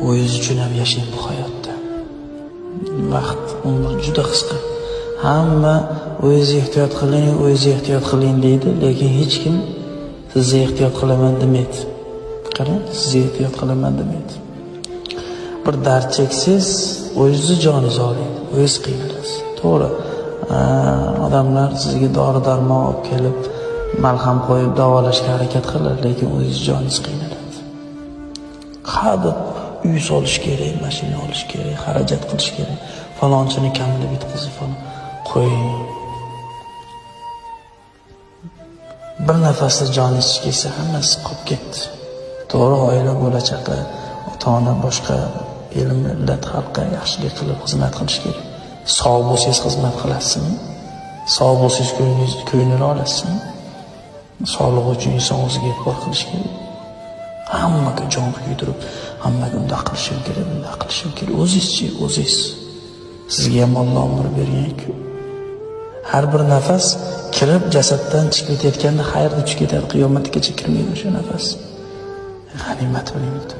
O'zingiz uchun ham yashang bu hayotda. Vaqt, umr juda qisqa. Hamma o'zingiz ehtiyot qiling, o'zingiz ehtiyot qiling deydi, lekin hech kim sizni ehtiyot qilaman demaydi. Qarang, sizni ehtiyot qilaman demaydi. Bir dard cheksangiz, o'zingizni joningiz og'riydi, o'zingiz qiynalasiz. To'g'ri, odamlar sizga dori-darmon olib kelib, malham qo'yib davolashga harakat qiladi, lekin o'zingiz joningiz qiynaladi. Hadeb uy solish kerak, mashina olish kerak, xarajat qilish kerak, falonchini kamini bitqizib falan qo'ying. Bir nafasda joningiz kelsa hammasi qolib ketdi. To'g'ri, oila, bola chaqa, ota-ona, boshqa el, millat, xalqqa yaxshilik qilib xizmat qilish kerak. Sog' bo'lsangiz xizmat qilasizmi? Sog' bo'lsangiz ko'nglini olasizmi? Sog'lig'i uchun inson o'ziga e'tibor qilish kerak. Hammaga jon kuydirib, hammaga undoq qilishim kerak, bundoq qilishim kerak. O'zingizchi, o'zingiz. Sizga ham Alloh umr bergan-ku. Har bir nafas kirib jasaddan chiqib ketayotganda xayrda tushib ketadi, qiyomatgacha kirmaydi o'sha nafas. G'animat biling.